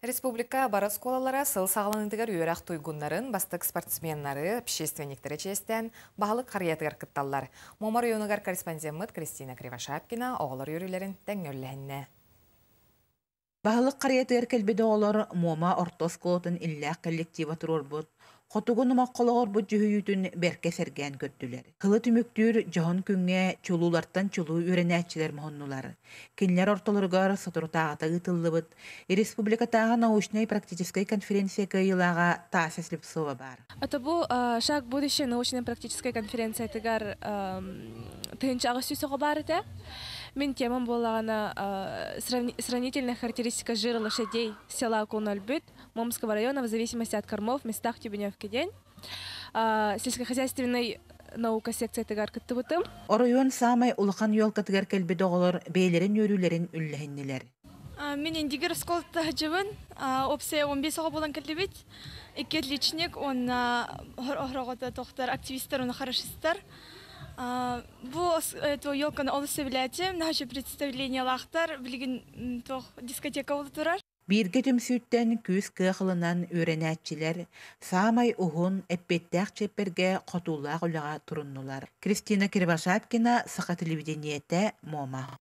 Республика бары оскуолалара сыл саҕаланыытыгар үөрэх туйгуннарын, бастыҥ спортсменнары, общественниктары чиэстээн баһылык харыйатыгар кытталлар. Муома оройуонугар корреспондеммыт Кристина Кривошапкина оҕолор үөрүүлэрин тэҥҥэ үллэһиннэ. Баһылык харыйатыгар кэлбит оҕолор Муома орто оскуолатын иллээх коллектива туруорбут хотугу номоххолоҕорбут дьүһүйүүтүн бэркэ сэргээн көрдүлэр. Сылы түмүктүүр дьоһун күҥҥэ чулуулартан чулуу үөрэнээччилэр муһуннулар. Кинилэр ортолоругар соторутааҕыта ыытыллыбыт республикатааҕы научнай-практическай конференция кыайыылааҕа Тася Слепцова баар. Это бу «Шаг будущее» научно-практическай конференциятыгар 1800 оҕо баар этэ. Мин темам буоллаҕына сравнительная характеристика жира лошадей села Кунальбыт Момского района в зависимости от кормов в местах Тюбеневки диэн. Сельскохозяйственный наука секциятыгар кыттыбытым. Оройуон саамай улахан елкатыгар кэлбит оҕолор бэйэлэрин үөрүүлэрин үллэһиннилэр. Мин Индигир оскуолата сылдьабын. Уопсайа 15 оҕо буолан кэллибит. Икки отличник уонна оһороҕото тохтор активисттар уонна хорошисттар. Бу елканы олус сөбүлээтим. Наһаа представлениялаахтар. Билигин туох дискотека буола турар. Бииргэ түмсүүттэн күүс-кыах ылынан үөрэнээччилэр саамай уһун, эппиэттээх чиэппэргэ хотуулаах үлэҕэ туруннулар. Кристина Кривошапкина, Саха телевидениетэ, Муома.